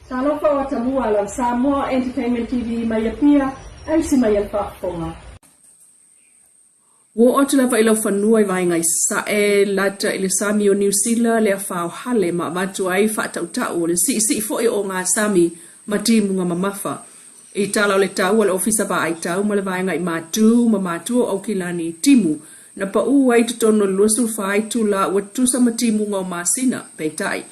Talofa o Atamua lau Samoa Entertainment TV mai Apia, ausi mai e le faafofoga. Ua oo atu lava i laufanua i vaega i sasae lata i le sami o Niu Sila le afaohale ma avatu ai faatautau o le siisii foi o ogasami ma timuga mamafa. I tala o le tau a le Ofisa Vaai Tau ma le Vaega i Matu ma Matua o Aukilani i timu na paʻū ai i totonu o le 24 itula ua tutusa ma timuga o masina, peitai,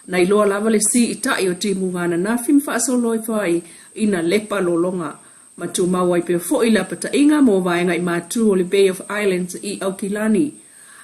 na iloa lava le siitai o timuga ananafi ma faasolo ifo ai ina lepa lologa ma tumau ai pea foi le apataiga mo vaega i matu o le Bay of Islands i Aukilani.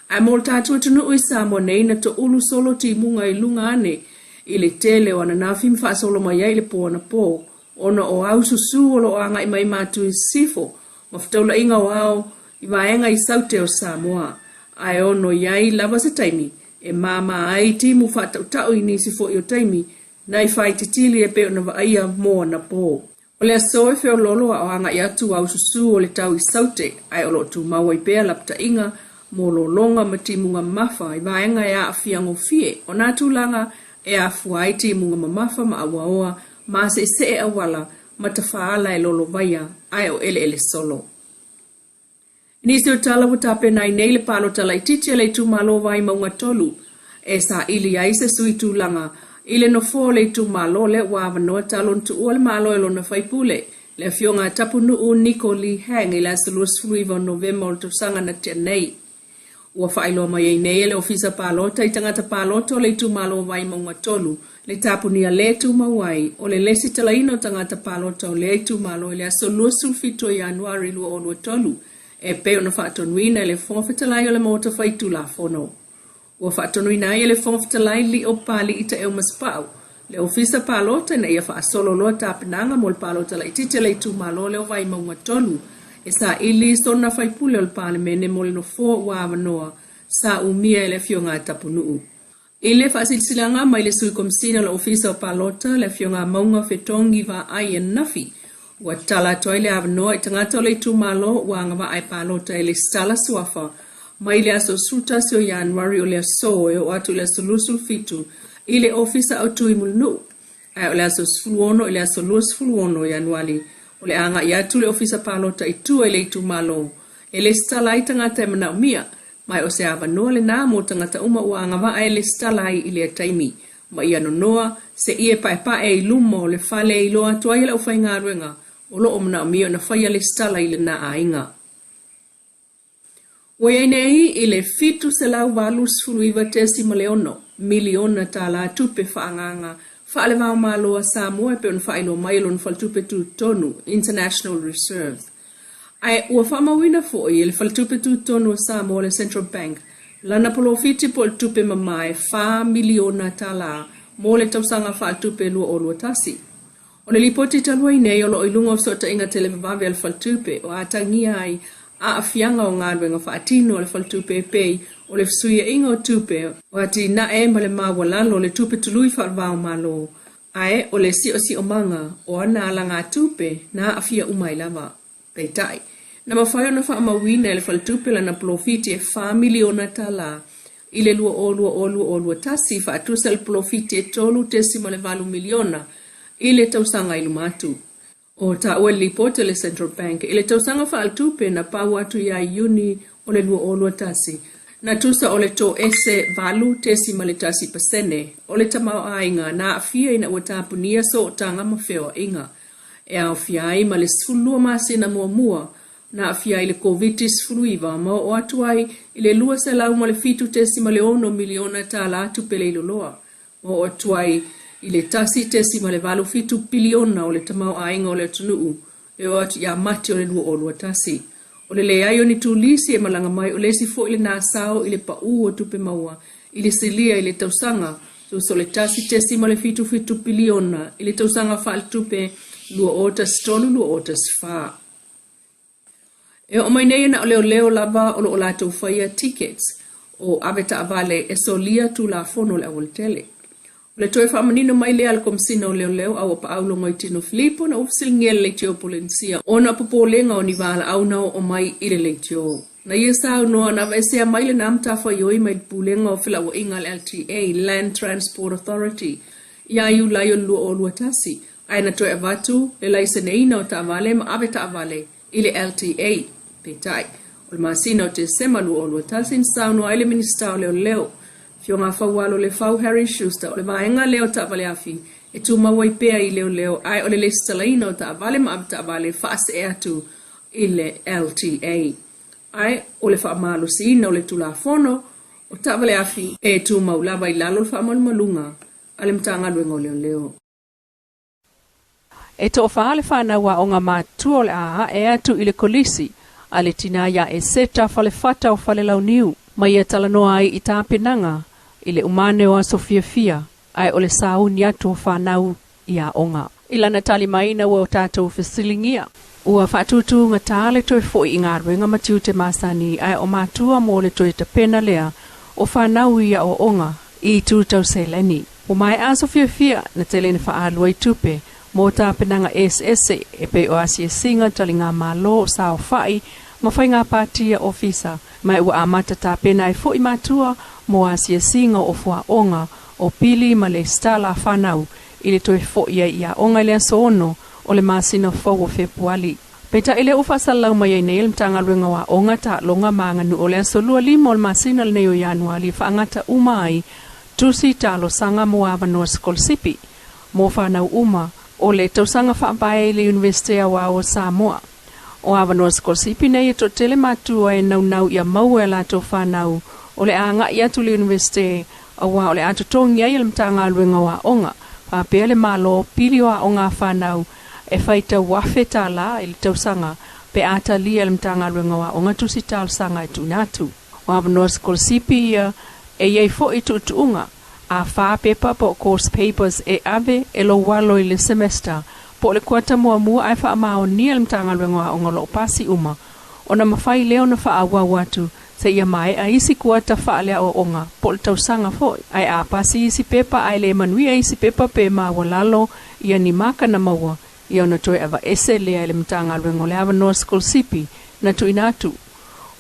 Ae mo le tatou atunuu i Samoa nei na toulu solo timuga i luga ane i le tele o ananafi ma faasolo mai ai i le po anapo ona o au susū o lo o agai mai matu i sisifo ma fetaulaiga o ao i vaega i saute o Samoa. Ae ono i ai lava se taimi e māmā ai timu faatautau i nisi foi o taimi nai faititili e pei ona vaaia mo anapo. O le aso e feoloolo a o agai atu au susū o le tau i Saute, ae o lo o tumau ai pea lapataiga mo lologa ma timuga mamafa i vaega e aafia gofie o nā tulaga e afua ai timuga mamafa ma auaoa ma seesee auala ma tafaala e lolovaia ae o eleele solo. I nisi o tala ua tapena ai nei le palota laitiiti a le itumalo Vaimauga 3 e saili ai se sui tulaga i le nofoa o le itumalo lea ua avanoa talu ona tuua le Malo e lona faipule, le Afioga a Tapunuu Niko Lee Hang i le aso 29 o Novema o le tausaga na tea nei. Ua faailoa mai ai nei e le Ofisa Palota i tagata palota o le itumalo Vaimauga 3 le tapunia lē tumau ai o le lesitalaina o tagata palota o lea itumalo i le aso 27 o Ianuari 2023 e pei ona faatonuina e le Fofoga Fetalai o le Maota Faitulafono. Ua faatonuina ai e le Fofoga Fetalai Lio Papali'i Taeu Masepau le Ofisa Palota ina ia faasolo loa tapenaga mo le palota laitiiti a le itumalo lea o Vaimauga 3 e saili sona faipule o le Palemene mo le nofoa ua avanoa sa umia e le Afioga a Tapunuu. I le faasilasilaga mai le Sui Komesina o le Ofisa o Palota, le Afioga a Mauga Fetogi Vaai ananafi, ua tatala atu ai le avanoa i tagata o le itumalo ua agavaa e palota e lesitala suafa mai le aso 11 o Ianuari o le aso e oo atu i le aso 27 i le Ofisa Autu i Mulinuu, ae o le aso 16 i le aso 26 o Ianuali o le a agai atu le Ofisa Palota i tua i le itumalo e lesitala ai tagata e manaomia, ma o se avanoa lenā mo tagata uma ua agavaa e lesitala ai i lea taimi. Ma ia nonoa seia e paepae i luma o le fale e iloa atu ai e le aufaigaluega o lo o manaomia ona faia lesitala i lenā aiga. Ua i ai nei i le $789.6 miliona tālā tupe faaagaaga faale-va-o-Malo a Samoa e pei ona faailoa mai e lona Faletupe Tutotonu, International Reserve. Ae ua faamauina foi e le Faletupe Tutotonu o Samoa, le Central Bank, lana polofiti po o le tupe mama e $4 miliona mo le tausaga faaletupe 2021. O le lipoti talu ai nei o lo o i luga o fesootaiga televavave a le Faletupe o atagia ai aafiaga o galuega faatino a le Faletupe e pei o le fesuiaiga o tupe o atinae ma le maualalo o le tupe tului faale-va-o-Malo ae o le siosiomaga o ana alagatupe na aafia uma ai lava. Peitai, na mafai ona faamauina e le Faletupe lana polofiti e $4 miliona i le 2020/2021 faatusa i le polofiti e $3.8 miliona i le tausaga i luma atu. O taua i le lipoti a le Central Bank i le tausaga faaletupe na pau atu ia Iuni o le 2021, na tusa o le toese 8.1 pasene o le tamaoaiga na aafia ina ua tapunia sootaga ma feoaiga, e aofia ai ma le 12 masina muamua na aafia ai le Koviti-19 ma oo atu ai i le $207.6 miliona tala tupe leiloloa, ma oo atu ai i le $1.87 piliona o le tamaoaiga o le atunuu e oo atu ia Mati o le 2021. O le leai o ni turisi e malaga mai o le isi foi lenā sao i le paʻū o tupe maua i le silia i le tausaga tusa o le $1.77 piliona i le tausaga faaletupe 2013/2014. E oo mai nei na o leoleo lava o lo o latou faia tickets o avetaavale e solia Tulafono o le aualatele. O le toe faamanino mai lea a le Komesina o Leoleo Auapaau Logoitino Filipo na ua fesiligia e le Leitio Polenisia ona o popolega o ni valaau na oo mai i le leitio. Na ia saunoa na aveesea mai lenā matafaioi mai le Pulega o Felauaiga a le LTA, Land Transport Authority, Ia Iulai o le 2021, ae na toe avatu le laiseneina o taavale ma avetaavale i le LTA. Peitai, o le masina o Tesema 2021 na saunoa ai le Minisita o Leoleo, Afioga Faualo Lefau Harry Schuster, o le vaega lea o taavaleafi e tumau ai pea i leoleo ae o le lesitalaina o taavale ma avetaavale e faasee atu i le LTA. Ae o le faamalosiina o le Tulafono o taavaleafi e tumau lava i lalo o le faamalumaluga a le Matagaluega o Leoleo. E toafa le fanau aoga matua o le a ae atu i le kolisi a le tinā iā Eseta Falefata o Falelauniu ma ia talanoa ai i tapenaga i le umane o aso fiafia ae o le sauni atu o fanau i aoga. I lana tali mai ina ua tatou fesiligia, ua faatūtūgatā le toe fo'i i galuega ma tiute masani ae o matua mo le toe tapena lea o fanau i aoaoga i itu tau seleni. Ua maea aso fiafia na tele ina faaalu ai tupe mo tapenaga eseese e pei o asiasiga, taligamalo, saofai ma faiga patia ofisa, ma ua amata tapena ai fo'i matua mo asiasiga o ofuaoga o pili ma lesitala a fanau i le toe fo'i ai i aoga i le aso 6 o le masina fou o Fepuali. Peitai lea ua faasalalau mai ai nei e le Matagaluega o Aoga, Taaloga ma Aganuu o le aso 25 o le masina lenei o Ianuali e faagata uma ai tusi talosaga mo avanoa sikolasipi mo fanau uma o le tausaga faavae i le Iunivesite Aoao o Samoa. O avanoa sikolasipi nei e toatele matua e naunau ia maua e a latou fanau o le a agai atu i le Iunivesite auā o le a totogi ai e le Matagaluega o Aoga faapea le Malo pili o aoga a fanau e faitau $1,000 i le tausaga pe a talia e le Matagaluega o Aoga tusi talosaga e tuuina atu. O avanoa sikolasipi ia e i ai foi tuutuuga a fa pepa po o course papers e ave e lou alo i le semester po o le kuata muamua ae faamaonia e le Matagaluega o Aoga o lo o pasi uma ona mafai lea ona faaauau atu seia maea isi kuata faaleaoaoga po o le tausaga foi. Ae a pasi isi pepa ae le manuia isi pepa pe maualalo ia ni maka na maua ia ona toe aveese lea e le Matagaluega o le avanoa sikolasipi na tuuina atu.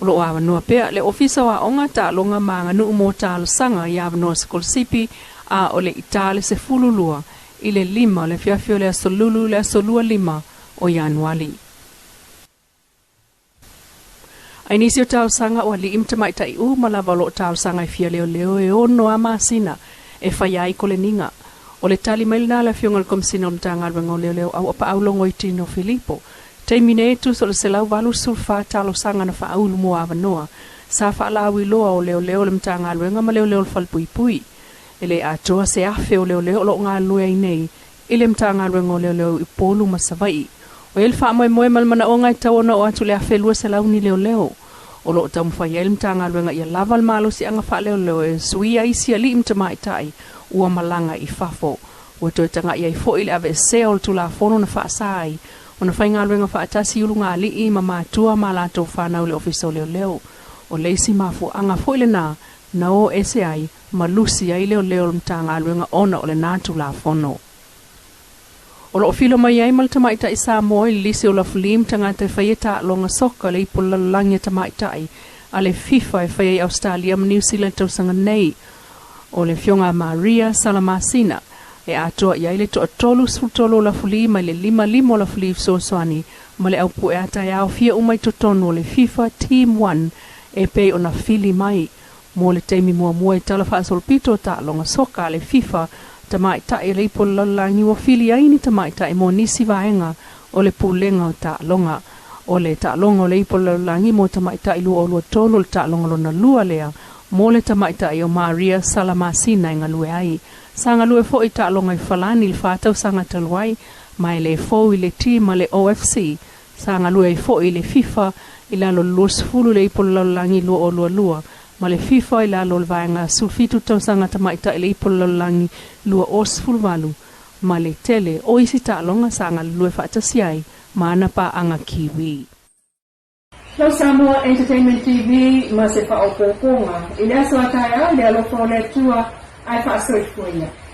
O lo o avanoa pea le Ofisa o Aoga, Taaloga ma Aganuu mo talosaga i avanoa sikolasipi a o le i ta le 12 i le 5 o le afiafi o le aso Lulu i le aso 25 o Ianuali. I nisi o talosaga o alii ma tamaitai uma lava o lo o talosaga e fia leoleo e ono a masina e faia ai koleniga. O le tali mai lena a le Afioga i le Komesina o le Matagaluega o Leoleo Auapaau Logoitino Filipo. Taimi nei e tusa o le 184 talosaga na faaulu mo avanoa sa faalauiloa o leoleo o le Matagaluega ma leoleo o le Falepuipui. E le atoa se afe o leoleo o lo o galulue ai nei i le Matagaluega o Leoleo i Upolu ma Savaii. O i ai le faamoemoe ma le manaoga e tatau ona oo atu i le 1,200 ni leoleo. O lo o taumafai ai le Matagaluega ia lava le malosiaga faaleoleo e suia isi alii ma tamaitai ua malaga i fafo. Ua toe tagai ai foi i le aveesea o le Tulafono na faasa ai ona faigaluega faatasi i ulugalii ma matua ma latou fanau i le Ofisa o Leoleo. O le isi mafuaaga foi lena na o ese ai ma lusi ai leoleo o le Matagaluega ona o lena Tulafono. O lo o filo mai ai ma le tamaitai Samoa i le lisi o Lafuli ma tagata e faia taaloga soka le ipu lalolagi a tamaitai a le FIFA e faia i Ausetalia ma Niu Sila i le tausaga nei. O le Afioga a Maria Salamasina e atoa i ai le toa 33 o Lafuli mai le 55 o Lafuli fesoasoani ma le aupue ata e aofia uma i totonu o le FIFA Team One e pei ona fili mai Mo le taimi muamua i tala faasolopito o taaloga soka a le FIFA, tamaitai e le ipu o le lalolagi ua fili ai ni tamaitai mo nisi vaega o le pulega o taaloga. O le taaloga o le ipu o le lalolagi mo tamaitai 2023 o le taaloga lona lua lea mo le tamaitai o Maria Salamasina e galue ai. Sa galue foi i taaloga i Falani i le fa tausaga talu ai, ma e le fou i le team a le OFC Sa galue ai foi i le FIFA i lalo o le 20 i le Ipu o le Lalolagi 2022 ma le FIFA i lalo o le vaega 17 tausaga tamaitai i le Ipu o le Lalolagi 2018 ma le tele o isi taaloga sa galulue faatasi ai ma ana paaga Kiwi. Lau Samoa Entertainment TV ma se faaopoopoga i le aso a taeao i le alofa o le Atua ae faasoifua ia.